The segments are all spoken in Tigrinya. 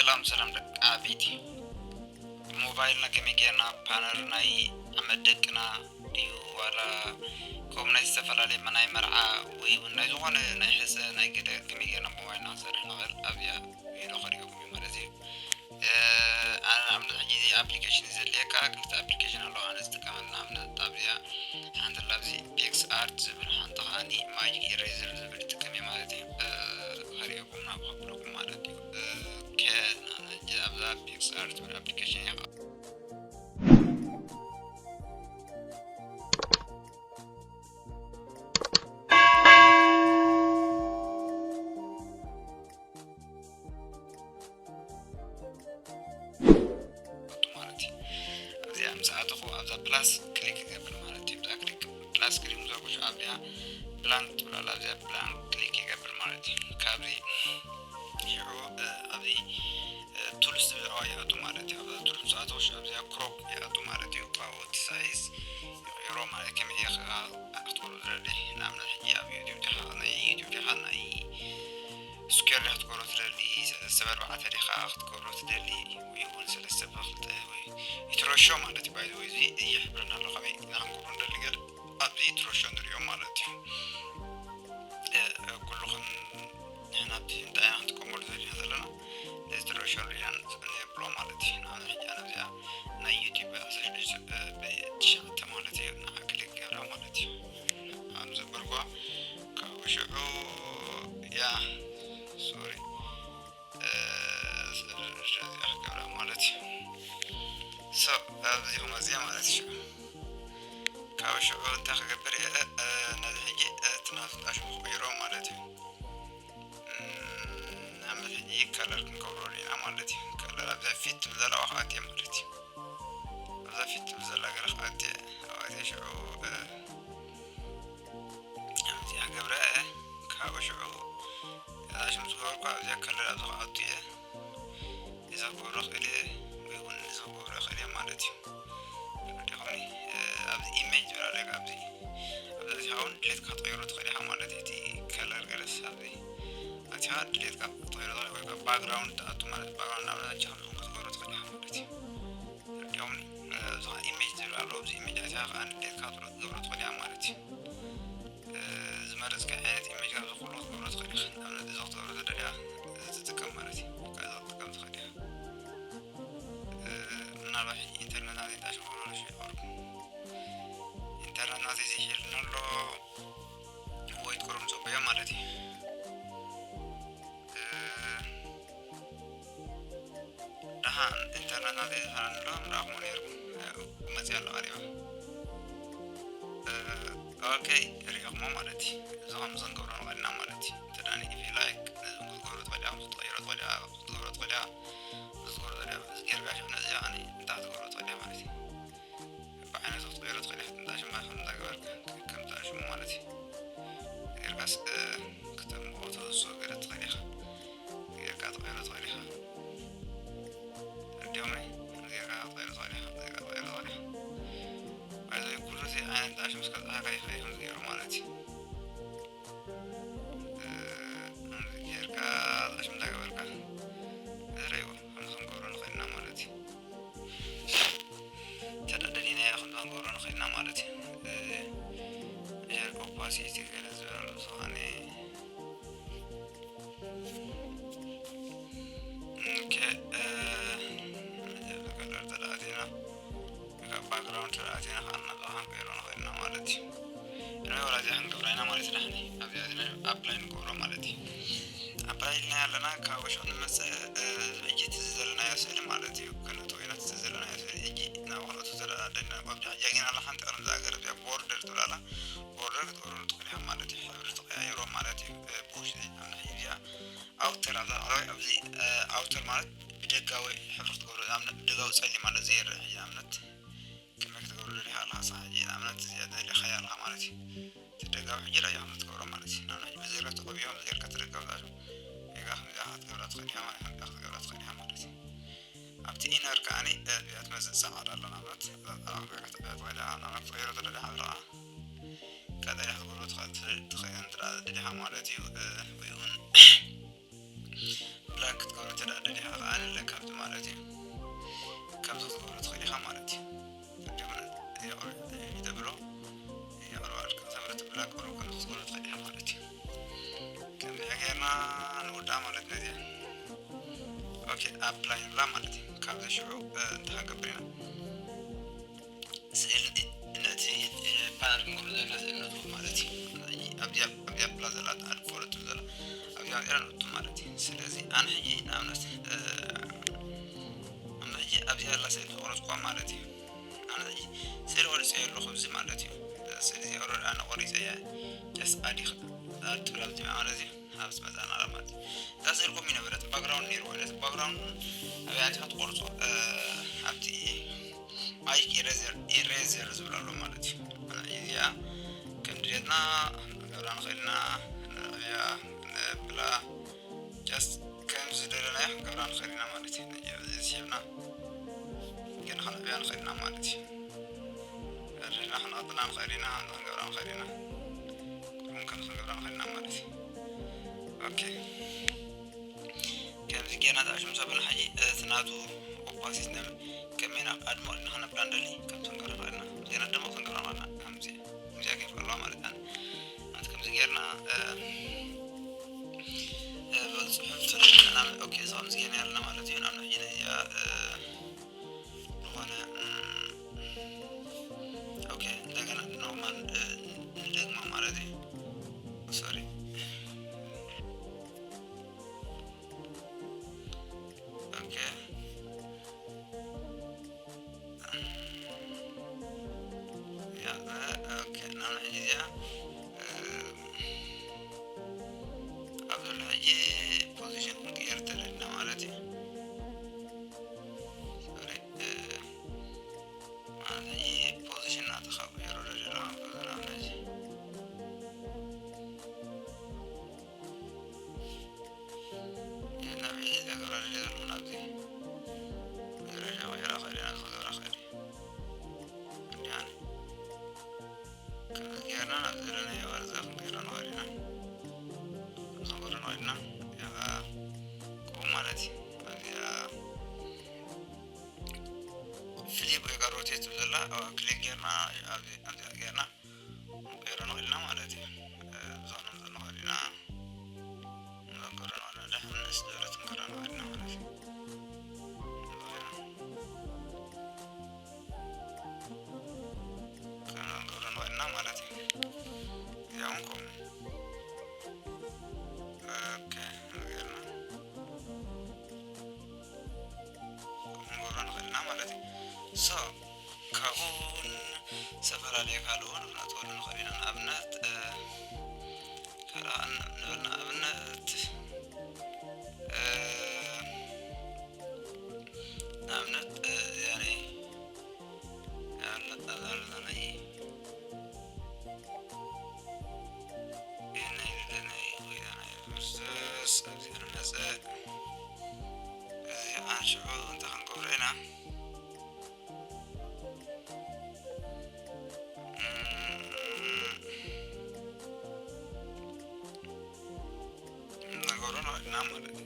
ሰላም ሰላም ደቂ ዓበይቲ፣ ሞባይልና ከመይ ጌርና ፓነር ናይ ዓመት ደቅና ድዩ ዋላ ከምኡ ናይ ዝተፈላለየ ናይ መርዓ ወይ እውን ናይ ዝኾነ ናይ ሕፀ ናይ ገለ ከመይ ጌርና ሞባይልና ክንሰርሕ ንኽእል ኣብዚኣ ቪድዮ ከርእየኩም እዩ ማለት እዩ። ኣነ ንኣብነት ሕጂ እዚ ኣፕሊኬሽን ዘድልየካ ክልተ ኣፕሊኬሽን ኣለዋ ኣነ ዝጥቀመላ ንኣብነት ኣብዚኣ ሓንቲ ላብዚ ፒክስ ኣርት ዝብል ሓንቲ ከዓኒ ማጂክ ኢሬዘር ዝብል ይጥቀም እየ ማለት እዩ። ከርእየኩም ናብ ከብለኩም ማለት እዩ። ከ ኣብዛ ፒክስ ኣርት ዝብል ኣፕሊኬሽን እያ። ማለት እዩ። ኣብዚኣ ምስ ኣተኹ ኣብዛ ፕላስ ክሊክ ይገብር ማለት እዩ። ኣብዛ ክሊክ ፕላስ ክሊክ ምስ ገበርኩ ኣብዚኣ ብላንክ ትብል ኣላ። ኣብዚኣ ብላንክ ክሊክ ይገብር ማለት እዩ። ካብዚ ሽዑ ኣብዚ ቱልስ ዝብል ይኣቱ ማለት እዩ። ኣብዛ ቱልስ ምስ ኣተኹ ኣብዚኣ ክሮፕ ይኣቱ ማለት እዩ። ካብኡ እቲ ሳይዝ ይቕይሮ ማለት ከመይ እየ ክትገብሮ ዝደሊ። ንኣብነት ሕጂ ኣብ ዩቲብ ዲኻ ናይ ዩቲብ ዲኻ ናይ ስኩዌር ዲኻ ክትገብሮ ትደሊ፣ ሰለስተ ብኣርባዕተ ዲኻ ክትገብሮ ትደሊ፣ ወይ እውን ሰለስተ ብኽልተ ወይ ይትረሾ ማለት እዩ። ባይ ወይ እዚ ይሕብረና ኣሎ ከመይ ኢና ክንገብሮ ንደሊ ገለ ኣብዚ ይትረሾ ንሪኦ ማለት እዩ። ኩልኹም ንሕና ኣብቲ እንታይ ኢና ክንጥቀመሉ ዘለና ዘለና ነዚ ትረሾ ሪና ነብሎ ማለት እዩ። ንኣብነት ሕጂ ኣነ እዚኣ ናይ ዩቲብ ኣስር ብትሽዓተ ማለት እዩ። ንዓ ክሊክ ገብራ ማለት እዩ። ኣብ ዘበርኳ ካብኡ ሽዑ ያ ሶሪ እዚኣ ክገብራ ማለት እዩ። ሶ ኣብዚ ክመፅያ ማለት እዩ። ሽዑ ካብ ሽዑ እንታይ ክገብር እየ? ነዚ ሕጂ እቲ ናቱ ጣሽሙ ክቕይሮ ማለት እዩ። ንኣብነት ሕጂ ከለር ክንገብሮ ኢና ማለት እዩ። ከለር ኣብዛ ፊት ትብል ዘላ ክኣትየ ማለት እዩ። ኣብዛ ፊት ትብል ዘላ ገለ ክኣትየ ኣብኣትየ ሽዑ እዚኣ ገብረ ካብ ሽዑ እዛ ሽም ዝገበርኩ ኣብዚኣ ከለር ኣብዚ ክኣቱ እየ። እዚ ክገብሮ ክእል እየ ወይ እውን እዚ ክገብሮ ይኽእል እየ ማለት እዩ። ተረዲኹምኒ? ኣብዚ ኢሜጅ ዝብል ኣሎ ኣብዚ ኣብዚ ኣቲኻ እውን ድሌትካ ክትቕይሮ ትኽእል ኢኻ ማለት እዩ። እቲ ከለር ገለስ ኣብዚ ኣቲኻ ድሌትካ ክትቕይሮ ትኽእል ወይ ከዓ ባክግራውንድ ትኣቱ ማለት ባክግራውንድ ናብ ናቸው ከምዚ እውን ክትገብሮ ትኽእል ኢኻ ማለት እዩ። ተረዲኹምኒ? ኣብዚ ከዓ ኢሜጅ ዝብል ኣሎ ኣብዚ ኢሜጅ ኣቲኻ ከዓ ድሌትካ ክትገብሮ ትኽእል ኢኻ ማለት እዩ። ዝመረፅካዮ ዓይነት ኢሜጅ ካብዚ ኩሉ ክትገብሮ ትኽእል ኢኻ። ንኣብነት እዚ ክትገብሮ ትደልያ እዚ ትጥቀም ማለት እዩ። ካብ እዚ ክትጥቀም ትኽእል ኢኻ። ምናልባት ሕጂ ኢንተርነት ናተይ እንዳሽመረሉ ሽቆርኩ ኢንተርነት ናተይ ዘይሕልና ኣሎ ወይ ትቁርም ፅቡዮ ማለት እዩ። ደሓን ኢንተርነት ናተይ ዝሓለኒ ዶ ምረኣኹሞ ነይርኩም? መፅእ ኣሎ ቀሪባ። ኦኬ፣ ሪኢኹሞ ማለት እዩ። እዚ ከም እዚ ክንገብሮ ንኽእል ኢና ማለት እዩ። እንተ ደኣ if you like ነዚ እውን ክትገብሮ ትኽእል ኢኻ፣ ክትቕይሮ ትኽእል ኢኻ፣ ክትገብሮ ትኽእል ኢኻ። እዚ ትገብሮ ትኽእል ኢኻ። እዚ ጌርካ ሽዑ ነዚ ከዓኒ እንታይ ክትገብሮ ትኽእል ኢኻ ማለት እዩ። ብዓይነቱ ክትቕይሮ ትኽእል ኢኻ። እንዳ ሽማ ከም እንዳገበርካ ከም እንዳ ሽሙ ማለት እዩ። ጌርካስ ክተምቆ ተወስኦ ገለ ትኽእል ኢኻ። ጌርካ ትቕይሮ ትኽእል ኢኻ። እንዲኦም ጌርካ ትቕይሮ ትኽእል ኢኻ። ጌርካ ትቕይሮ ትኽእል ኢኻ። ባይዘይ ኩሉ እዚ ዓይነት ዳሽ ምስ ከልኣካ ይኽእል ከም ዝገይሩ ማለት እዩ። ጌርካ ዳሽ እንዳገበርካ ዝረይዎ ከም ዝንገብሮ ንኽእልና ማለት እዩ። ተዳደሊናዮ ክንዛንገሮ ንኽእልና ማለት እዩ። ጀር ኦፓሲቲ ገለ ዝበሉ ዝኾነ ከለር ተላእቲና ካብ ባክግራውንድ ተላእቲና ከዓ ናብዛ ክንቀይሮ ንኽእልና ማለት እዩ። ንመይ ወላ እዚኣ ክንገብራ ኢና ማለት ኢና። ኣብዚኣ ኣፕላይ ንገብሮ ማለት እዩ። ኣፕላይ ኢልና ኣለና ካብ ወሽዑ ንመፅእ ሕጂ እቲ ዘለናዮ ስእሊ ማለት እዩ። ክንእትው ኢና እቲ ዘለናዮ ስእሊ ሕጂ ናብ ክንእትው ተደላደልና ቋብጃ ሕጂ ኣጊና ኣላ ሓንቲ ቅርም ዝኣገር እዚኣ ቦርደር ትብላላ ቦርደር ክትገብሩ ትኽእል ኢኻ ማለት እዩ። ሕብሪ ትቀያይሮ ማለት እዩ። ቡሽ ዘይናምና ሕጂ እዚኣ ኣውተር ኣብዛ ላዕለዋይ ኣብዚ ኣውተር ማለት ብደጋዊ ሕብሪ ክትገብሩ ንኣብነት ብደጋዊ ፀሊም ማለት ዘይርእ ሕጂ ንኣብነት ከመይ ክትገብሩ ደሊኻ ኣለኻ ንስኻ ሕጂ ንኣብነት እዚኣ ደሊኻያ ኣለኻ ማለት እዩ። ተደጋዊ ሕጂ ራያ ከም ትገብሮ ማለት እዩ። ናብ ናይ ብዘርካ ተቆቢሖም ዘርካ ተደጋዊ ዛዕሉ ጌጋ ከምዚኣ ክትገብራ ትኽእል ኢኻ ማለት ከምዚኣ ክትገብራ ትኽእል ኢኻ ማለት እዩ። ኣብቲ ኢነር ከዓኒ እዚኣ ትመፅእ ፃዕዳ ኣሎ ንኣብነት ፃዕዳ ክትገብራ ትኽእል ኢኻ። ንኣብነት ክትቕይሮ ተደሊኻ ብረኣ ቀጠልያ ክትገብሮ ትኽእል ትኽእል እንተ ደሊኻ ማለት እዩ። ወይ እውን ብላ ክትገብሮ እንተ ደኣ ደሊኻ ከኣ ንለ ካብዚ ማለት እዩ። ካብዚ ክትገብሮ ትኽእል ኢኻ ማለት እዩ። መጀመርያ የቕርብ ይተብሎ የቕርባልካ ሰብረት ብላ ቅሩብ ከም ክትገብሮ ትኽእል ኢኻ ማለት እዩ። ከምዚኣ ጌርና ንውዳእ ማለት ነዚኣ። ኦኬ፣ ኣፕላይ ንብላ ማለት እዩ። ካብዚ ሽዑ፣ እ፣ እንታይ ክንገብር ኢና? ስእሊ ነቲ፣ እ፣ ፓነል ክንገብሮ ዘለና ስእሊ ነጥቡ ማለት እዩ። ኣብዚኣ፣ ኣብዚኣ ብላ ዘላ፣ ጣል ፎሎ ትብል ዘላ፣ ኣብዚኣ ገይራ ነጥቡ ማለት እዩ። ስለዚ ኣነ ሕጂ ንኣብነት፣ እ፣ ኣነ ሕጂ ኣብዚኣ ዘላ ስእሊ ዝቆረጽኳ ማለት እዩ። ኣነ ሕጂ ስእሊ ቆሪጸዮ ኣለኹ ኣብዚ ማለት እዩ። ስእሊ እዚኣ ኦልሬዲ ኣነ ቆሪጸያ፣ ጀስት ኣድ ይኽ-፣ ኣድ ትብል ኣብዚ ማለት እዩ። ኣብዚ መጻና ማለት እዩ። እዛ ስእሊ ከምኡ ይነበረት፣ ባክግራውንድ ነይርዋ። ነቲ ባክግራውንድ ኣበይ ኣቲኻ ትቆርጾ? እ፣ ኣብቲ ማይክ ኢሬዘር፣ ኢሬዘር ዝብል ኣሎ ማለት እዩ። እዚኣ ከም ድሌትና ክንገብራ ንኽእል ኢና። ንዕብያ፣ ነብላ፣ ጀስት ከም ዝደለናዮ ክንገብራ ንኽእል ኢና ማለት እዩ። ነዚ ሂብና ግን ከነዕብያ ንኽእል ኢና ማለት እዩ። ደሊልና ክንቐጥና ንኽእል ኢና፣ ክንገብራ ንኽእል ኢና። ኩሉን ከም ክንገብራ ንኽእል ኢና ማለት እዩ። ኦኬ። ከምዚ ጌርና ተኣሽሙ ሰበና ሕጂ እቲ ናቱ ኦፓሲቲ ነብል ከመይና ኣድሞ ኢልና ከነብላ ንደሊ ከም ክንገብራ ንኽእል ኢና። ዜና ደሞ ክንገብራ ንኽእል ኢና። ከምዚ፣ ከምዚኣ ጌርና ኣለዋ ማለት ኢና። ናት ከምዚ ጌርና፣ እ፣ እ፣ ብጽሑፍ ናብ፣ ኦኬ፣ እዚ ከምዚ ጌርና ኣለና ማለት እዩ። ናብ ሕጂ ነዚኣ፣ እ፣ ዝኾነ፣ እም፣ ኦኬ፣ እንደገና ኖርማል፣ እ፣ ንደግማ ማለት እዩ። ሶሪ። ኦኬ። ያ፣ እ፣ ኦኬ፣ ናብ ሕጂ እዚኣ፣ እ፣ ኣብ ዘሎ ሕጂ ፖዚሽን ክንቅየር ተደሊና ማለት እዩ። ሶሪ፣ እ፣ ማለት ሕጂ ፖዚሽን ናተኻ ክቕየሮ ደሊና ማለት እዩ። ናበይ እየ ዘግብራ ደልየ ዘለኹ? ናብዚ መድረሻ ክቕይራ እኽእል እየ፣ ናብዚ ክገብራ እኽእል እየ። እንዲያን ከምዚ ጌርና ናብዚ ዘለናዮ ቅርጺ ክንቅይሮ ንኽእል ኢና። ክንገብሮ ንኽእል ኢና። እዚኣ ኸዓ ከምኡ ማለት እዩ። ኣብዚኣ ፍሊፕ ወይ ከዓ ሮቴት ትብል ዘላ፣ ኣብ ክሊክ ጌርና፣ ኣብዚ፣ ኣብዚኣ ጌርና ክንቀይሮ ንኽእል ኢና ማለት እዩ። እ፣ ብዛዕባ ንኽእል ኢና። ንገብሮ ንኽእል ኢና። ደሓን ምስ ዝበለት ክንገብሮ ንኽእል ኢና ማለት እዩ። ክንገብሮ ንኽእል ኢና ማለት እዩ። እዚኣ እውን ከምኡ። ኦኬ፣ ጌርና ክንገብሮ ንኽእል ኢና ማለት እዩ። ሶ፣ ካብኡ እውን ዝተፈላለዩ ካልእ እውን ክንኣትወሉ ንኽእል ኢና። ንኣብነት፣ እ፣ ካልእ ን-፣ ንብል ንኣብነት፣ እ፣ ንኣብነት፣ እ፣ እዚኣ ናይ፣ ንኣብነት ኣብዛ ዘለና ናይ፣ ናይ፣ ናይ፣ ወይ ናይ ቨርሰስ ኣብዚኣ ንመጽእ። እዚኣ ሽዑ እንታይ ክንገብሮ ኢና? እም፣ ነገሩ ንኽእልና ማለት እዩ።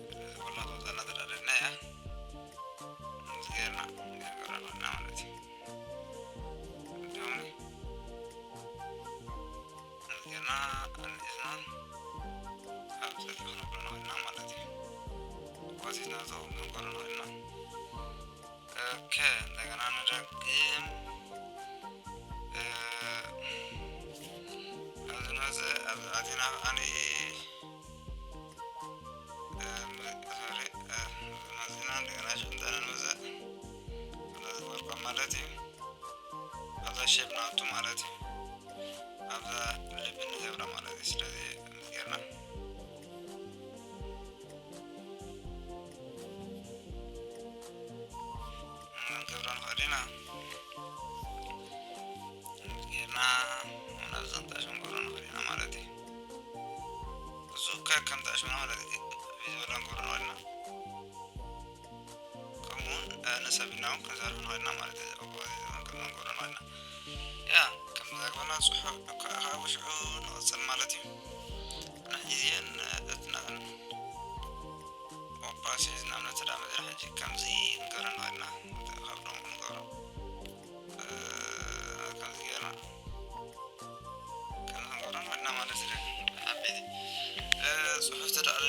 ወላ ተወዛና ተዳደልና እያ። እዚ ጌርና፣ እዚ ጌርና ንኽእልና ማለት እዩ። እዚኦም እዚ ጌርና፣ እዚ ጌርና፣ ኣብ ጸድፊ ክነብሮ ንኽእልና ማለት እዩ። ወሲድና ዝኸውን ክንገብሮ ንኽእልና። ኦኬ፣ እንደገና ንደግም። እ፣ ኣብዚ ንመጽእ፣ ኣብዚ ኣቲና ከዓኒ፣ እ፣ ም-፣ ሶሪ፣ እ፣ መጺና እንደገና ሽቕንጠና ንመጽእ። ኣብዚ ወርቆም ማለት እዩ። ኣብዛ ሼፕ ናቱ ማለት እዩ። ኣብዛ ልቢ ንገብራ ማለት እዩ። ስለዚ ከምዚ ጌርና ክንገብሮ ንኽእል ኢና። ጌርና ናብዚ ክንጠሽ ክንገብሮ ንኽእል ኢና ማለት እዩ። እሱ ከ ከም ጠሽምና ማለት እዩ። ቪዝበላ ክንገብሮ ንኽእል ኢና። ከምኡውን፣ እ፣ ንሰብ ኢልና እውን ክንሰርሕ ንኽእል ኢና ማለት እዩ። ኣብ እዚ ክንገብሮ ንኽእል ኢና። ያ፣ ከም ዘግበና ጽሑፍ ከ-፣ ካብኡ ሽዑ ንቕጽል ማለት እዩ። ንሕጂ እዚአን፣ እ፣ እትናን ኦፓስ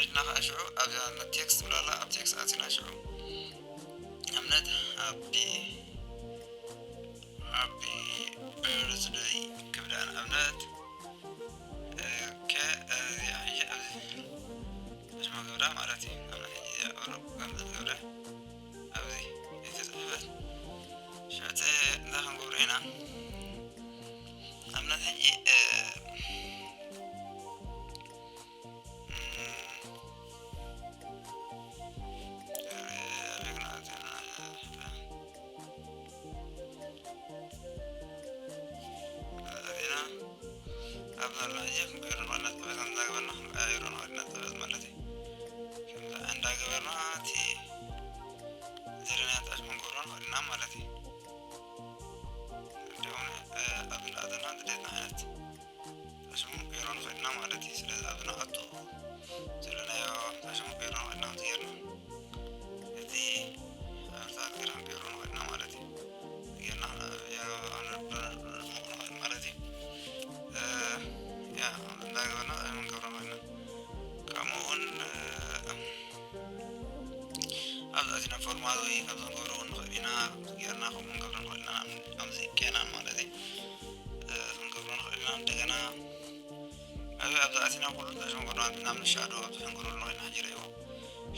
ኢልና ከዓ ሽዑ ኣብዛ ቴክስት ብላላ ኣብ ቴክስት ኣቲና ሽዑ ኣብነት ሃፒ ሃፒ በርዝደይ ክብዳ ንኣብነት ከ እዚኣ ሕጂ ኣብዚ ሕሽማ ገብራ ማለት እዩ። ኣብነት ሕጂ እዚኣ ቁሩብ ከምዚ ገብራ ኣብዚ የተፅሕፈት ሽዕቲ እንታይ ክንገብሮ ኢና? ኣብነት ሕጂ ኣብ ዘሎ ሕጂ ክንቀይሮ ንኽእል ኢና። ጠበዛ እንዳገበርና ክንቀያይሮ ንኽእል ኢና። ጠበዝ ማለት እዩ። ከምዚ እንዳገበርና እቲ ዝደለናዮ ጣዕሚ ክንገብሮ ንኽእል ኢና ማለት እዩ። ደሞ ኣብዚ እንዳኣተና ዝደለና ዓይነት ሽሙ ክንቀይሮ ንኽእል ኢና ማለት እዩ። ስለዚ ኣብዚ ንኣቱ ዘለናዮ ሽሙ ክንቀይሮ ንኽእል ኢና። ከምዚ ጌርና እቲ ሕብርታት ገይርና ክንቀይሮ ንኽእል ኢና ማለት እዩ። ጌርና ክንቀይሮ ንኽእል ማለት እዩ። እ፣ ያ እንዳገበርና እንታይ ክንገብሮ ንኽእል ኢና። ከምኡ እውን እ፣ ኣብዚ ኣቲና ፎርማት ወይ ከምዚ ክንገብሮ እውን ንኽእል ኢና። ከምዚ ጌርና ከምኡ ክንገብሮ ንኽእል ኢና። ከምዚ ጌርና ማለት እዩ። እ፣ ክንገብሮ ንኽእል ኢና። እንደገና ኣብ፣ ኣብዚ ኣቲና ኩሉ ተሽመ ጎዳና ናብ ሻዶ ኣብዚ ክንገብሮ ንኽእል ኢና። ሕጂ ርእይዎ።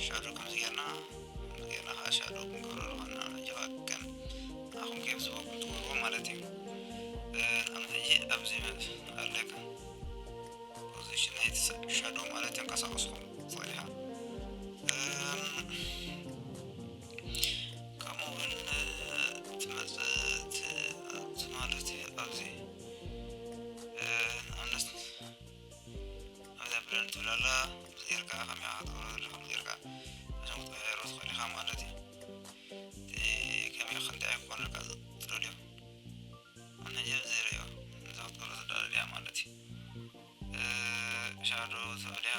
ሻዶ ከምዚ ጌርና፣ ከምዚ ጌርና ከዓ ሻዶ ክንገብሮ ንኽእል ኢና። ሕጂ ከዓ ከም ንዓኹም ኬፍ ዝበኩም ትገብርዎ ማለት እዩ። እ፣ ንኣብነት ሕጂ ኣብዚ ኣለካ። ፖዚሽን ናይቲ ሻዶ ማለት ተንቀሳቐስኩም ትኽእል ኢኻ። እም፣ ከምኡ እውን፣ እ፣ ትመጽእ፣ ት-፣ ት-፣ ማለት እዩ። ኣብዚ፣ እ፣ ንኣብነት ኣብዛ ብለን ትብል ኣላ፣ ጌርካ ከመይ ኢኻ ክትገብሮ ዘለኻ ጌርካ፣ እዞም ክትቀያየሮ ትኽእል ኢኻ ማለት እዩ። እቲ ከመይ ክንደይ ኣይኮነልካ ትደልዮ። ኣነ ጀብ ዘይርእዮ፣ እዛ ክትገብሮ ትደሊ ድያ ማለት እዩ። እ፣ ሻዶ ትብል እያ።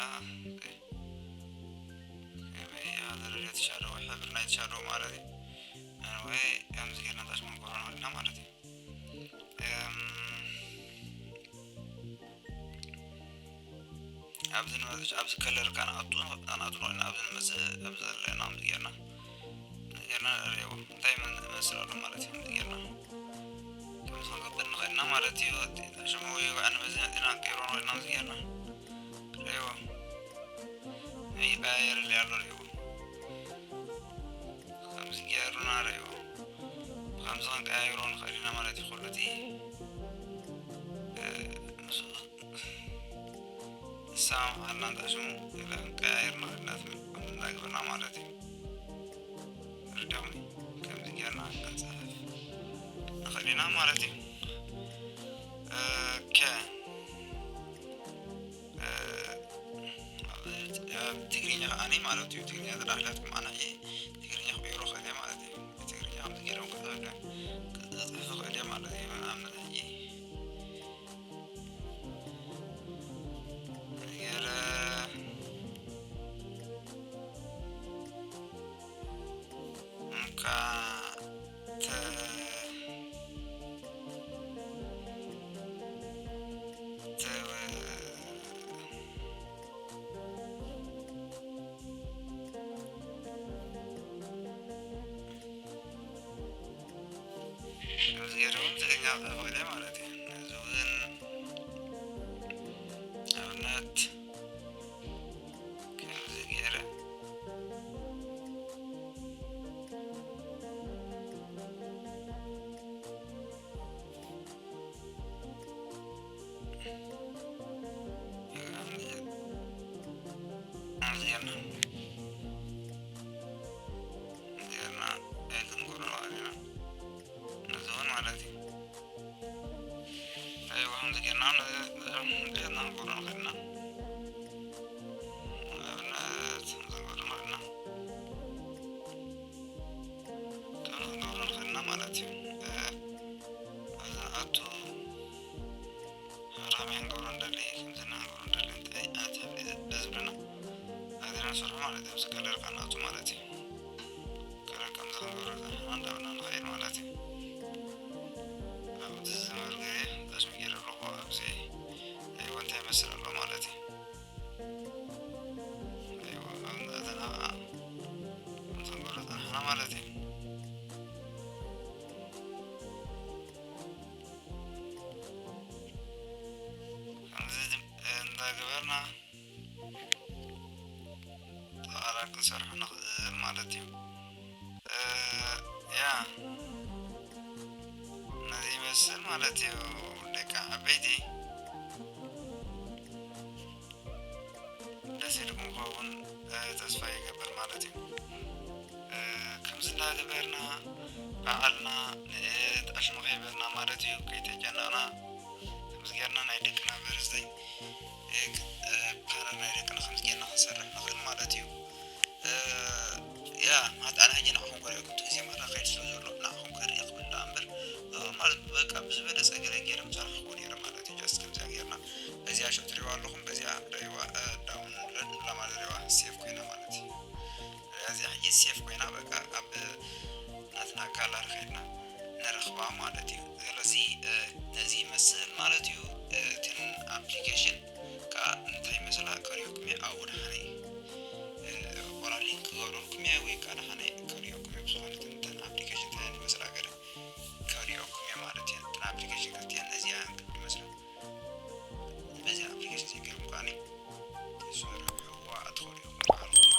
ከመይ እያ ዝደልዮ እቲ ሻዶ ወይ ሕብሪ ናይቲ ሻዶ ማለት እዩ። ወይ ከምዚ ጌርና ታች መንኮሮ ንኽእል ኢና ማለት እዩ። እም፣ ኣብዚ ንመ-፣ ኣብዚ ከለር ካናቱ፣ ካናቱ ንኽእል ኢና። ኣብዚ ንመጽእ፣ ኣብዚ ዘለና ከምዚ ጌርና፣ ጌርና ንርእዮ። እንታይ ይመስል ኣሎ ማለት እዩ። ከምዚ ጌርና ከምዚ ክንገብር ንኽእል ኢና ማለት እዩ። እቲ ሽሙ ይውዕል፣ በዚ መጺና ክንቀይሮ ንኽእል ኢና። ከምዚ ጌርና ርእይዎ። ይቀያየርልይ ኣሎ፣ ርእይዎ። ከምዚ ጌርና ርእይዎ። ብከምዚ ክንቀያይሮ ንኽእል ኢና ማለት እዩ። ኩሉ እቲ፣ እ፣ ምስ ንሳ መዓልና እንዳ ሽሙ ገለ ክንቀያየር ንኽእል ኢና፣ ትብል ከምዚ እንዳገበርና ማለት እዩ። ርዳውኒ ከምዚ ጌርና ክንጽሕፍ ንኽእል ኢና ማለት እዩ። ኦኬ። እ፣ ኣብ፣ ኣብ ትግርኛ ከዓኒ ማለት እዩ። ትግርኛ ተዳሕላትኩም ኣነ ሕጂ ትግርኛ ክቕይሮ ክእል እየ ማለት እዩ። ትግርኛ ከምዚ ገይሮም ክፅሕፍ፣ ክፅሕፍ ክእል እየ ማለት እዩ። ንኣብነት ሕጂ ገይረ እንካ ተ-፣ ተ-፣ ከምዚ ገይረ እውን ትግርኛ ክኽእል እየ ማለት እዩ። ነዚ እውን ኣብነት ከምዚ ገይረ ከምዚ ጌርና፣ ከምዚ ጌርና ኤል ክንገብሮ ንኽእል ኢና። ነዚ እውን ማለት እዩ። ኣይዋ፣ ከምዚ ጌርና፣ ነዚ፣ ነዚ ጌርና ክንገብሮ ንኽእል ኢና። ንኣብነት፣ ከምዚ ክንገብሮ ንኽእል ኢና። ከምዚ ክንገብሮ ንኽእል ኢና ማለት እዩ። እ፣ ኣብዚ ንኣቱ ከመይ ክንገብሮ ንደሊ፣ ከምዚ ኢና ክንገብሮ ንደሊ፣ እንታይ ዓይነት ሕብሪ እዩ ደስ ዝብለና፣ ኣዚና ንሰርሖ ማለት እዩ። ኣብዚ ከለር ከነእቱ ማለት እዩ። ከለር ከምዚ ክንገብሮ ዘለና እንዳበልና ንኸይድ ማለት እዩ። ኣብዚ ዝመርገ ታች ገይረ ኣለኹ። ኣብዚ ርእይዎ እንታይ ይመስል ኣሎ ማለት እዩ። ገበርና ጠቓላ ክንሰርሖ ንኽእል ማለት እዩ። እ፣ ያ፣ ነዚ ይመስል ማለት እዩ። ደቂ ዓበይቲ ደስ ኢልኩም ክኸውን፣ እ፣ ተስፋ ይገብር ማለት እዩ። እ፣ ከምዚ እንዳገበርና ባዕልና ንእት ኣሽመኸይበልና ማለት እዩ። ከይተጨነቕና ከምዚ ጌርና ናይ ደቅና በርዝደይ እ፣ እ፣ ፓነል ናይ ደቅና ከምዚ ጌርና ክንሰርሕ ንኽእል ማለት እዩ። እ፣ ያ፣ ማለት ኣነ ሕጂ ንዓኹም ከርእየኩም እቲ ግዜ ማራ ከይድ ስለ ዘሎ ንዓኹም ከርእየ ክብል ደኣ እምበር፣ እ፣ ማለት በቃ ብዝበለጸ ገለ ገይረ ምሰርሕኩ ነይረ ማለት እዩ። ጀስት ከምዚኣ ጌርና በዚኣ ሸው ትሪእዋ ኣለኹም፣ በዚኣ ደይዋ፣ እ፣ ዳውን ንብላ ማለት ደይዋ ሴፍ ኮይና ማለት እዩ። እዚኣ ሕጂ ሴፍ ኮይና በቃ ኣብ ናትና ጋላሪ ከይድና ንረኽባ ማለት እዩ። ስለዚ፣ እ፣ ነዚ ይመስል ማለት እዩ። እ፣ እተን ኣፕሊኬሽን ከኣ እንታይ ይመስላ ከርእየኩም እየ ኣብኡ ደሓነ። እ፣ ዋላ ሊንክ ክገብረልኩም እየ ወይ ከኣ ደሓነ ከርእየኩም እየ። ብዝኾነ እተን፣ እተን ኣፕሊኬሽን እንታይ ይመስላ ገለ ከርእየኩም እየ ማለት እዩ። እተን ኣፕሊኬሽን ክልቲኣን ነዚኣ ይመስላ። በዚ ኣፕሊኬሽን እዚ ገይርኩም ከኣ ትሰርሕዋ ትኽእሉ ኢኹም ባዕልኹም።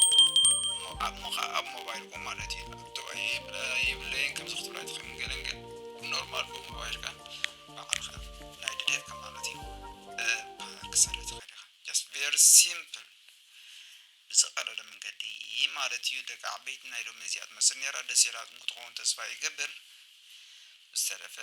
እሞ ኣብ ሞ-፣ ኣብ ሞባይልኩም ማለት እዩ። ኣብ ጥዋይ የብለ-፣ የብለይን ከምዚ ክትብላ ትኽእሉ ገለን ግን ኖርማል ብሞባይልካ ባዕልኻ ናይ ድሌትካ ማለት እዩ። እ፣ ክትሰርሕ ትኽእል ኢኻ። Just very simple። ብዝቐለለ መንገዲ ማለት እዩ። ደቂ ዓበይቲ ናይ ሎሚ እዚኣ ትመስል ነይራ። ደስ ኢላትኩም ክትኸውን ተስፋ ይገብር። ብዝተረፈ